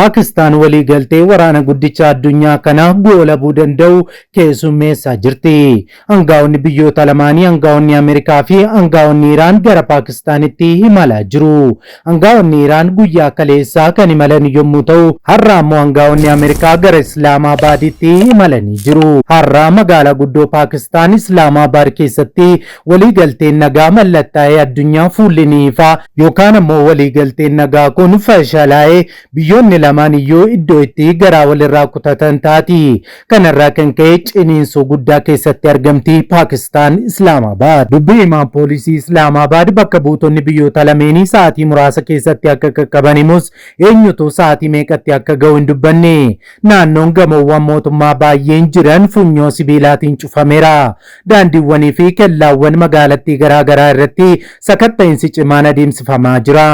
Paakistaan waliigaltee waraana guddicha addunyaa kanaa goolabuu danda'u keessummeessaa jirti. Angaa'onni biyyoota lamaanii, angaa'onni Ameerikaa fi angaa'onni Iraan gara Paakistaanitti imalaa jiru. Angaa'onni Iraan guyyaa kaleessaa kan imalan yommuu ta'u, har'a ammoo angaa'onni Ameerikaa gara Islaamaabaaditti imalanii jiru. Har'a magaalaa guddoo Paakistaan Islaamaabaad keessatti waliigalteen nagaa mallattaa'ee addunyaa fuulli ni ifa yookaan ammoo waliigalteen nagaa kun fashalaa'ee biyyoonni lamaan iyyuu iddoo itti garaa walirraa kutatan taati. Kanarraa kan ka'e ciniinsuu guddaa keessatti argamti Paakistaan Islaamaabaad. Dubbii himaan poolisii Islaamaabaad bakka buutonni biyyoota lameenii sa'aatii muraasa keessatti akka qaqqaban himus eenyutu sa'aatii meeqatti akka ga'u hin dubbanne. Naannoon gamoowwan mootummaa baay'een jiran funyoo sibiilaatiin cufameera. Daandiiwwanii fi kellaawwan magaalattii garaagaraa irratti sakatta'insi cimaan adeemsifamaa jira.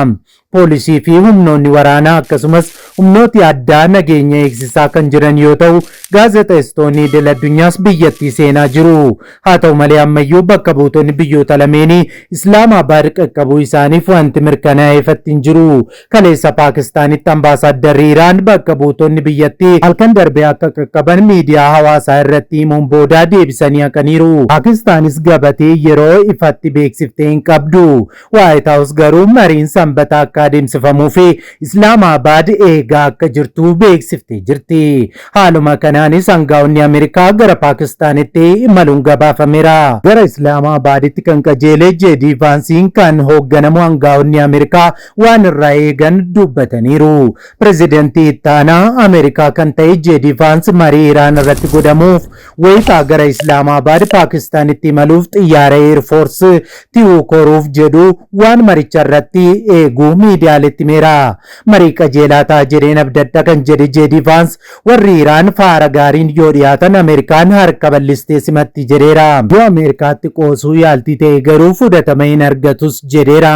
Poolisii fi humnoonni waraanaa akkasumas humnooti addaa nageenya eegsisaa kan jiran yoo ta'u, gaazexeessitoonni idil addunyaas biyyattii seenaa jiru. Haa ta'u malee ammayyuu bakka buutonni biyyoota lameenii Islaamaabaad qaqqabuu isaaniif wanti mirkanaa'e ifatti hin jiru. Kaleessa Paakistaanitti ambaasaaddarri Iraan bakka buutonni biyyattii halkan darbe akka qaqqaban miidiyaa hawaasaa irratti himuun booda deebisanii haqaniiru. Paakistaanis gabatee yeroo ifatti beeksiftee hin qabdu. Waayit Haawus garuu mariin Sanbata akka adeemsifamuu fi Islaamaabaad eegaa akka jirtu beeksiftee jirti. Haaluma kanaanis angaa'onni Ameerikaa gara Paakistaanitti imaluun gabaafameera. Gara Islaamaabaaditti kan qajeele JD Vaansiin kan hoogganamu angaa'onni Ameerikaa waan irraa eegan dubbataniiru. Pirezidantii ittaanaa Ameerikaa kan ta'e JD Vaans marii Iraan irratti godhamuuf wayitaa gara Islaamaabaad Paakistaanitti imaluuf xiyyaara Air Force Two koruuf jedhu waan maricha irratti eegu miidiyaaletti himeera. Marii qajeelaa ta'a jedheen abdadha kan jedhe JD Vaans warri Iraan faara gaariin yoo dhiyaatan Ameerikaan harka bal'istee simatti jedheera. Yoo Ameerikaatti qoosuu yaaltii ta'e garuu fudhatama hin argatus jedheera.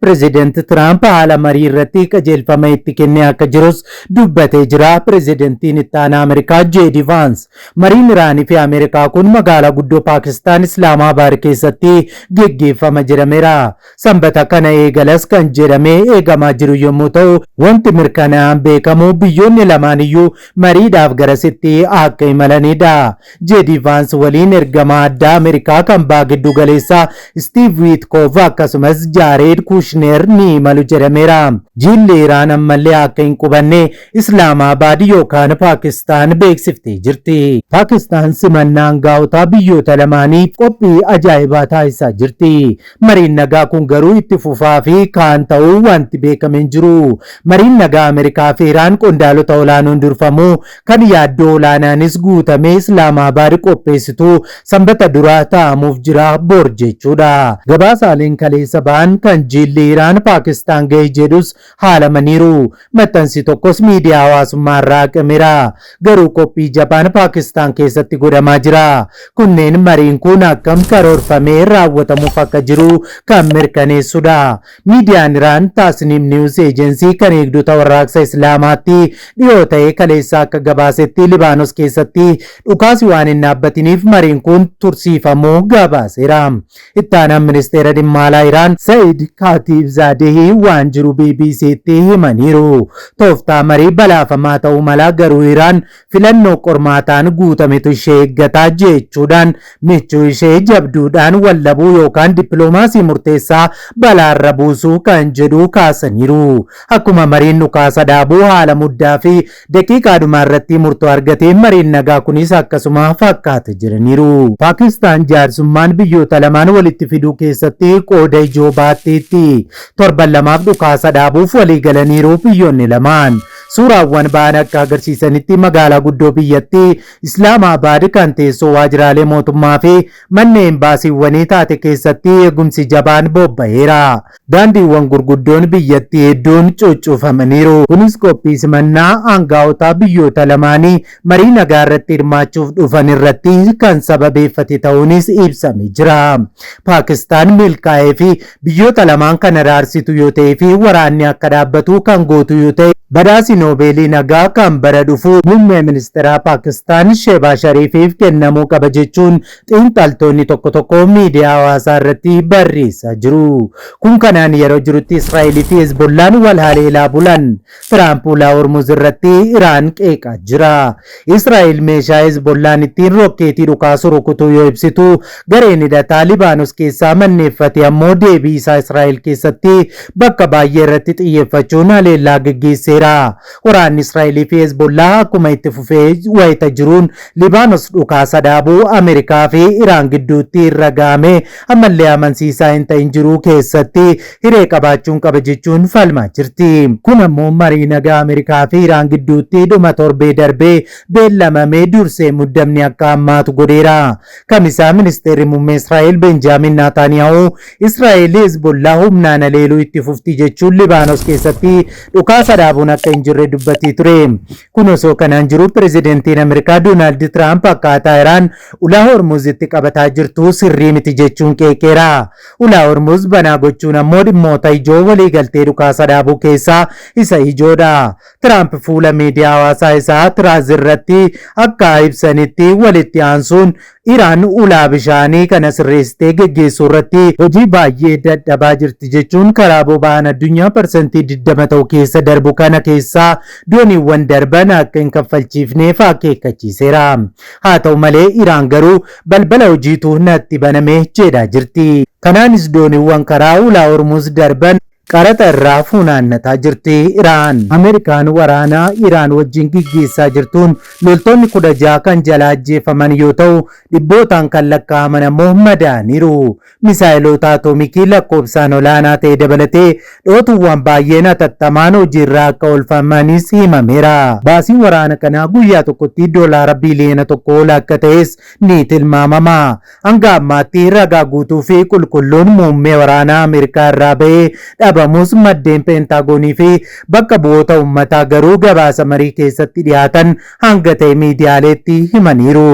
Pireezidant Tiraamp haala marii irratti qajeelfama itti kennee akka jirus dubbatee jira. Pireezidantiin itti aanaa Ameerikaa JD Vaans. Mariin Iraanii fi Ameerikaa kun magaalaa guddoo Paakistaan Islaamaabaad keessatti geggeeffama jedhameera. Sanbata kana eegalas kan jedhamee eegamaa jiru yommuu ta'u, wanti mirkanaa'aan beekamu biyyoonni lamaan iyyuu mariidhaaf garasitti akka imalanidha. JD Vaans waliin ergamaa addaa Ameerikaa kan baha giddu galeessaa Steve Witkoff akkasumas Jaareed Kushner ni imalu jedhameera. Jilli Iraan ammallee akka hin qubanne Islaamaabaad yookaan Paakistaan beeksiftee jirti. Paakistaan simannaa angaa'otaa biyyoota lamaaniif qophii ajaa'ibaa taasisaa jirti. Mariin nagaa kun garuu itti fufaa fi kaan ta'uu wanti beekame hin jiru. Mariin nagaa Ameerikaa fi Iraan qondaalota olaanoon durfamu kan yaaddoo olaanaanis guutamee Islaamaabaad qopheessitu Sanbata duraa taa'amuuf jira bor jechuudha. Gabaasaaleen kaleessa ba'an kan jilli Iraan Paakistaan gahe jedhus haalamaniiru. Maxxansi tokkos miidiyaa hawaasummaa irraa haqameera. Garuu qophii jabaan Paakistaan keessatti godhamaa jira. Kunneen mariin kun akkam karoorfamee raawwatamuuf akka jiru kan mirkaneessudha. Miidiyaan Iraan Tasnim News Agency kan eegdota warraaqsa Islaamaatti dhiyoo ta'e kaleessa akka gabaasetti Libaanos keessatti dhukaasi waan hin dhaabbatiniif mariin kun tursiifamuu gabaaseera. Ittaanaan ministeera dhimma alaa Iraan Sa'id Khaatiibzaadehi waan jiru BBCtti himaniiru. Tooftaa marii balaafamaa ta'uu mala garuu Iraan filannoo qormaataan guutametu ishee eeggata jechuudhaan michuu ishee jabduudhaan waldhabuu yookaan dippiloomaasii murteessaa balaarra buusuu kan jedhu kaasaniiru. Akkuma mariin dhukaasa dhaabuu haala muddaa fi daqiiqaadhuma irratti murtoo argatee mariin nagaa kunis akkasuma fakkaata jedhaniiru. Paakistaan jaarsummaan biyyoota lamaan walitti fiduu keessatti qooda ijoo baatteetti. Torban lamaaf dhukaasa dhaabuuf walii galaniiru biyyoonni lamaan. Suuraawwan ba'an akka agarsiisanitti magaalaa guddoo biyyattii Islaamaabaad kan teessoo waajjiraalee mootummaa fi manneen baasiiwwanii taate keessatti eegumsi jabaan bobba'eera. Daandiiwwan gurguddoon biyyattii hedduun cuccufamaniiru. Kunis qophii simannaa aangaa'otaa biyyoota lamaanii marii nagaa irratti hirmaachuuf dhufan irratti kan sababeeffate ta'uunis ibsamee jira. Paakistaan milkaa'ee fi biyyoota lamaan kan araarsitu yoo ta'ee fi waraanni akka dhaabbatu kan gootu yoo ta'e Badhaasi Noobeelii Nagaa kan bara dhufuu Muummee Ministeeraa Paakistaan Sheebaa Shariifiif kennamuu qaba jechuun xiinxaltoonni tokko tokko miidiyaa hawaasaa irratti barreessaa jiru. Kun kanaan yeroo jirutti Israa'elii fi Hezbollaan wal haleelaa bulan. Tiraamp ulaa Hormuz irratti Iraan qeeqaa jira. Israa'el meeshaa Hezbollaan ittiin rokkeetii dhukaasu rukutuu yoo ibsitu, gareen hidhataa Libaanos keessaa manneeffate ammoo deebii isaa Israa'el keessatti bakka baay'ee irratti xiyyeeffachuun haleellaa geggeesseera. Waraanni Israa'elii fi Hezbollaa akkuma itti fufee wayita jiruun Libaanos dhukaasa dhaabuu Ameerikaa fi Iraan gidduutti irra ga'ame ammallee amansiisaa hin ta'in jiruu keessatti hiree qabaachuun qaba jechuun falmaa jirti. Kun ammoo marii nagaa Ameerikaa fi Iraan gidduutti dhuma torbee darbee beellamamee dursee muddamni akka hammaatu godheera. Kamisaa ministeerri muummee Israa'el Benjaamin Naataaniyaahuu Israa'el Hezbollaa humnaan haleeluu itti fufti jechuun Libaanos keessatti dhukaasa dhaabuun akka hin jirre dubbatee ture. Kun osoo kanaan jiru pirezidantiin Ameerikaa Doonaald Tiraamp akkaataa Iraan ulaa Hormuzitti qabataa jirtu sirrii miti jechuun qeeqeera. Ulaa Hormuz banaa gochuun ammoo dhimmoota ijoo waliigaltee dhukaasa dhaabuu keessaa isa ijoodha. Tiraamp fuula miidiyaa hawaasaa isaa Tiraaz irratti akka ibsanitti walitti aansuun Iraan ulaa bishaanii kana sirreessitee geggeessuu irratti hojii baay'ee dadhabaa jirti jechuun karaa boba'aan addunyaa parsantii 20 ta'u keessa darbu kana keessaa dooniiwwan darban akka hin kaffalchiifneef akeekkachiiseera. Haa ta'u malee Iraan garuu balbala hojiitu natti baname jedhaa jirti. Kanaanis dooniiwwan karaa ulaa Hormuz darban qaraxa irraa funaannataa jirti Iraan. Ameerikaan waraana Iraan wajjin gaggeessaa jirtuun loltoonni 16 kan jalaa ajjeefaman yoo ta'u, dhibbootaan kan lakkaa'aman ammoo madaa'aniiru. Misaayiloota atoomikii lakkoofsaan olaanaa ta'e dabalatee dhootuuwwan baay'een hatattamaan hojiirra akka oolfamanis himameera. Baasiin waraana kanaa guyyaa tokkotti doolaara biiliyoona 1 ol akka ta'es ni tilmaamama. Hanga ammaatti ragaa guutuu fi qulqulluun muummee waraanaa Ameerikaa irraa ba'ee dhabamus maddeen Peentaagoonii fi bakka bu'oota uummataa garuu gabaasa marii keessatti dhiyaatan hanga ta'e miidiyaaleetti himaniiru.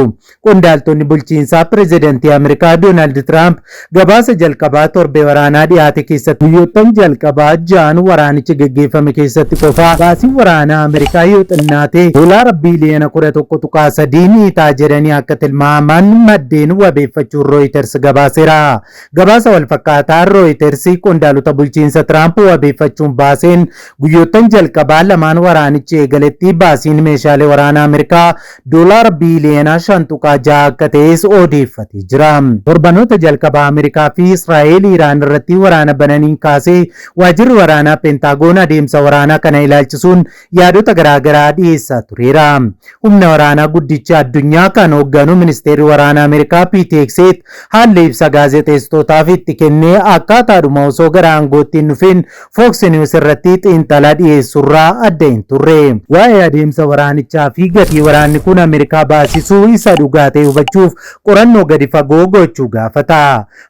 Qondaaltonni bulchiinsaa pirezidantii Ameerikaa Doonaald Tiraamp gabaasa jalqabaa torbee waraanaa dhiyaate keessatti guyyoottan jalqabaa ja'an waraanichi gaggeeffame keessatti qofaa baasiin waraanaa Ameerikaa yoo xinnaate doolaara biiliyoona 11.3 ni ta'a jedhanii akka tilmaaman maddeen wabeeffachuun Rooyiters gabaaseera. Gabaasa walfakkaataa Rooyiters qondaalota bulchiinsa Tiraamp wabeeffachuun baaseen guyyoottan jalqabaa lamaan waraanichi eegaletti baasiin meeshaalee waraanaa Ameerikaa doolaara biiliyoona 5.6 akka ta'es odeeffatee jira. Torbanoota jalqabaa Ameerikaa fi Israa'el Iraan irratti waraana bananiin kaasee waajjirri waraanaa Peentaagoon adeemsa waraanaa kana ilaalchisuun yaadota garaagaraa dhiyeessaa tureera. Humna waraanaa guddicha addunyaa kan hoogganu ministeerri waraanaa Ameerikaa Pete Hegseth haalli ibsa gaazexeessitootaaf itti kennee akkaataadhuma osoo gara aangootti hin dhufin Fox News irratti xiinxala dhiyeessurraa adda hin turre. Waa'ee adeemsa waraanichaa fi gatii waraanni kun Ameerikaa baasisuu isa dhugaa ta'e hubachuuf qorannoo gadi fagoo gochuu gaafata.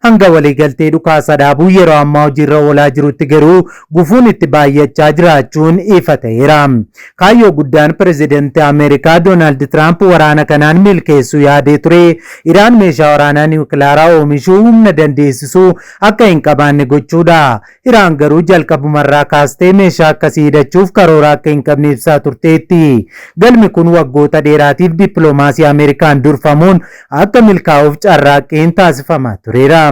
Hanga waliigaltee dhukaasa dhaabuu yeroo ammaa hojiirra oolaa jirutti garuu gufuun itti baay'achaa jiraachuun ifa ta'eera. Kaayyoo guddaan pirezidantii Ameerikaa Doonaald Tiraamp waraana kanaan milkeessuu yaadee ture Iraan meeshaa waraanaa niwukilaaraa oomishuu humna dandeessisuu akka hin qabaanne gochuudha. Iraan garuu jalqabumarraa kaastee meeshaa akkasii hidhachuuf karoora akka hin qabne ibsaa turteetti. Galmi kun waggoota dheeraatiif dippiloomaasii Ameerikaan durfamuun akka milkaa'uuf carraaqqiin taasifamaa tureera.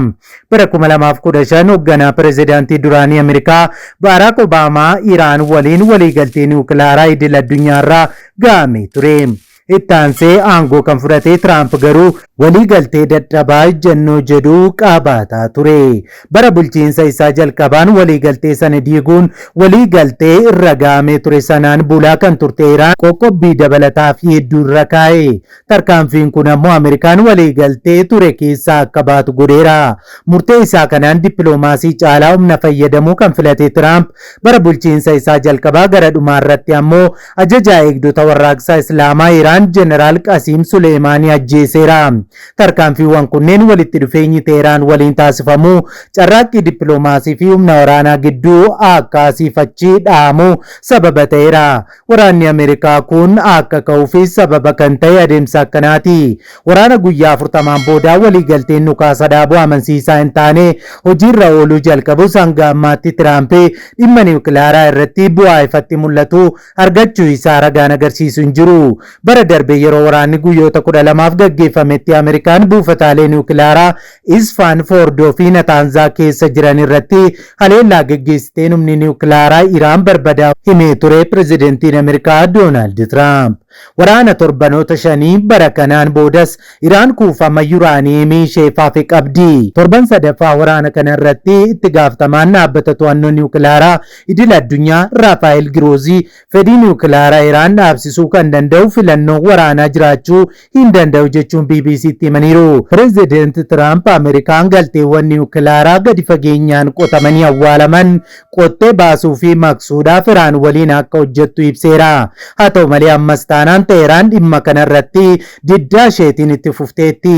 Bara 2015 hoogganaa pirezidaantii duraanii Ameerikaa Baaraak Obaamaa Iraan waliin waliigaltee niwukilaaraa idil addunyaarraa ga'amee ture. Itti aansee aangoo kan fudhate Tiraamp garuu waliigaltee dadhabaa ejjennoo jedhu qabaataa ture. Bara bulchiinsa isaa jalqabaan waliigaltee sana diiguun waliigaltee irra ga'amee ture sanaan bulaa kan turte Iraan qoqqobbii dabalataa fi hedduu irra kaa'e. Tarkaanfiin kun ammoo Ameerikaan waliigaltee ture keessaa akka baatu godheera. Murtee isaa kanaan dippiloomaasii caalaa humna fayyadamuu kan filate Tiraamp bara bulchiinsa isaa jalqabaa gara dhumaa irratti ammoo ajajaa eegdota warraaqsaa Islaamaa Iraan Iraan Jeneraal Qasiim Suleemaanii ajjeeseera. Tarkaanfiiwwan kunneen walitti dhufeenyi Teheraan waliin taasifamu carraaqqii dippiloomaasii fi humna waraanaa gidduu akka asiif achi dhahamu sababa ta'eera. Waraanni Ameerikaa kun akka ka'uufis sababa kan ta'e adeemsa akkanaati. Waraana guyyaa 40n booda waliigalteen dhukaasa dhaabuu amansiisaa hin taane hojiirra ooluu jalqabus hanga ammaatti Tiraamp dhimma niwukilaaraa irratti bu'aa ifatti mul'atu argachuu isaa ragaan agarsiisu hin jiru. Bara darbe yeroo waraanni guyyoota 12f gaggeeffametti Ameerikaan buufataalee niwukilaaraa Isfaan, Foordoo fi Nataanzaa keessa jiran irratti haleellaa gaggeessiteen humni niwukilaaraa Iraan barbadaa'uu himee ture Pirezidantiin Ameerikaa Doonaald Tiraamp. Waraana torbanoota shanii bara kanaan boodas Iraan kuufama yuraaniyeemii isheef hafe qabdi. Torban sadaffaa waraana kana irratti itti gaafatamaan dhaabbata to'annoo niwukilaaraa idil addunyaa Raafaa'el Giroozii fedhii niwukilaaraa Iraan dhaabsisuu kan danda'u filannoon waraanaa jiraachuu hin danda'u jechuun BBCtti himaniiru. Pireezidant Tiraamp Ameerikaan galteewwan niwukilaaraa gadi fageenyaan qotamanii awwaalaman qottee baasuu fi maqsuudhaaf Iraan waliin akka hojjettu ibseera. Haa ta'u malee ammas taanaan Teheraan dhimma kana irratti diddaa isheetiin itti fufteetti.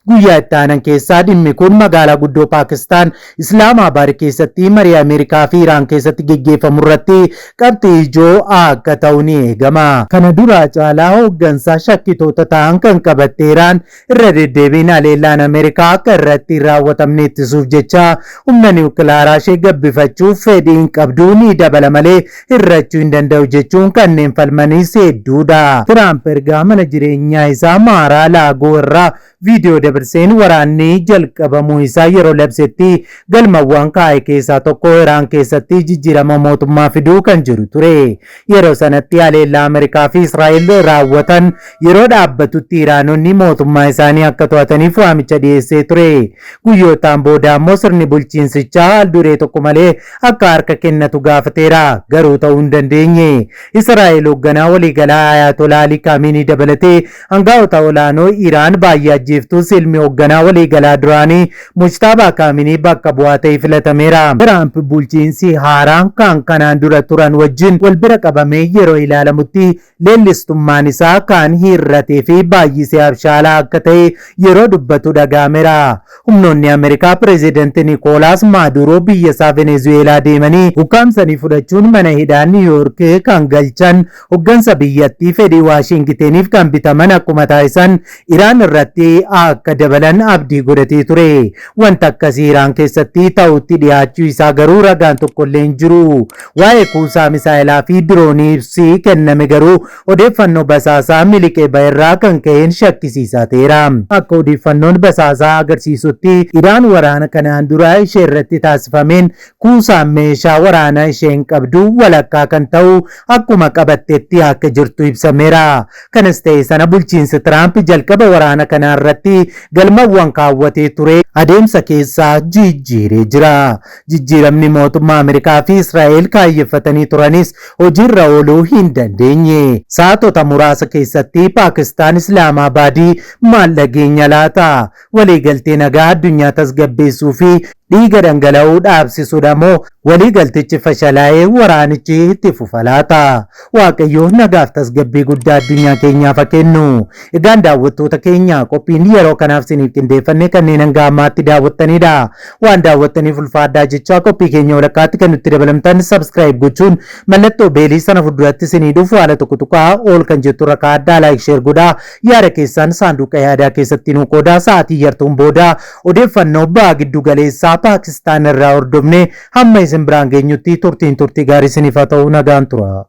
Guyyaa itti aanan keessaa dhimmi kun magaalaa guddoo Paakistaan Islaamaabaad keessatti marii Ameerikaa fi Iraan keessatti geggeeffamu irratti qabxii ijoo akka ta'u ni eegama. Kana duraa caalaa hooggansa shakkitoota ta'an kan qabatte Iraan irra deddeebiin haleellaan Ameerikaa akka irratti hin raawwatamne ittisuuf jecha humna niwukilaaraa ishee gabbifachuuf fedhiin qabdu ni dabala malee hir'achuu hin danda'u jechuun kanneen falmanis hedduudha. Tiraamp ergaa mana jireenyaa isaa Maaraa Laagoo irraa viidiyoo dabrseen waraanni jalqabamuu isaa yeroo labsetti galmawwan kaa'e keessaa tokko Iraan keessatti jijjiirama mootummaa fiduu kan jiru ture. Yeroo sanatti haleellaa Ameerikaa fi Israa'el raawwatan yeroo dhaabbatutti Iraanonni mootummaa isaanii akka to'ataniif waamicha dhiyeessee ture. Guyyootaan booda ammoo sirni bulchiinsichaa haal-duree tokko malee akka harka kennatu gaafateera. Garuu ta'uu hin dandeenye. Israa'el hoogganaa waliigalaa Ayaatolaa Ali Kaamiinii dabalatee angaa'ota olaanoo Iraan baay'ee ajjeeftus ilmi hoogganaa waliigalaa duraanii Mujtaabaa Kaaminii bakka bu'aa ta'ee filatameera. Tiraamp bulchiinsi haaraan kan kanaan dura turan wajjin wal bira qabamee yeroo ilaalamutti leellistummaan isaa kan hir'atee fi baay'isee abshaalaa akka ta'e yeroo dubbatu dhaga'ameera. Humnoonni Ameerikaa Pireezidanti Nikoolaas Maaduuroo biyya isaa Venezuweelaa deemanii ukkaamsanii fudhachuun mana hidhaa Niiwuyoork kan galchan hoggansa biyyattii fedhii Waashingiteniif kan bitaman akkuma taasisan Iraan irratti akka dabalan abdii godhatee ture. Wanta akkasii Iraan keessatti ta'utti dhiyaachuu isaa garuu ragaan tokkollee hin jiru. Waa'ee kuusaa misaa'elaa fi diroonii ibsi kenname garuu odeeffannoo basaasaa miliqee ba'erraa kan ka'een shakkisiisaa ta'eera. Akka odeeffannoon basaasaa agarsiisutti Iraan waraana kanaan dura ishee irratti taasifameen kuusaan meeshaa waraanaa isheen qabdu walakkaa kan ta'u akkuma qabattetti akka jirtu ibsameera. Kanas ta'e sana bulchiinsi Tiraamp jalqaba waraana kanaa irratti galmawwan kaawwatee ture adeemsa keessaa jijjiiree jira. Jijjiiramni mootummaa Ameerikaa fi Israa'el kaayyeffatanii turanis hojiirra ooluu hin dandeenye. Sa'aatota muraasa keessatti Paakistaan Islaamaabaadii maal dhageenya laata? Waliigaltee nagaa addunyaa tasgabbeessuu fi dhiiga dhangala'uu dhaabsisuudha moo waliigaltichi fashalaa'ee waraanichi itti fufa laata? Waaqayyo nagaaf tasgabbii guddaa addunyaa keenyaaf haa kennu. Egaan daawwattoota keenya qophiin yeroo kanaaf isiniif qindeeffanne kanneen hanga ammaatti daawwattanidha. Waan daawwattaniif ulfaadhaa jechaa qophii keenya walakkaatti kan nutti dabalamtan subscribe gochuun mallattoo beelii sana fuulduratti isinii dhufu haala tokko tuqaa ol kan jettu irra kaa'adhaa like share godhaa yaada keessan saanduqa yaadaa keessatti nuu qoodaa sa'aatii yartuun booda odeeffannoo baha giddu galeessaa Paakistaan irraa hordofne hamma isin biraan geenyutti turtiin turtii gaarii isiniif haa ta'u nagaan tura.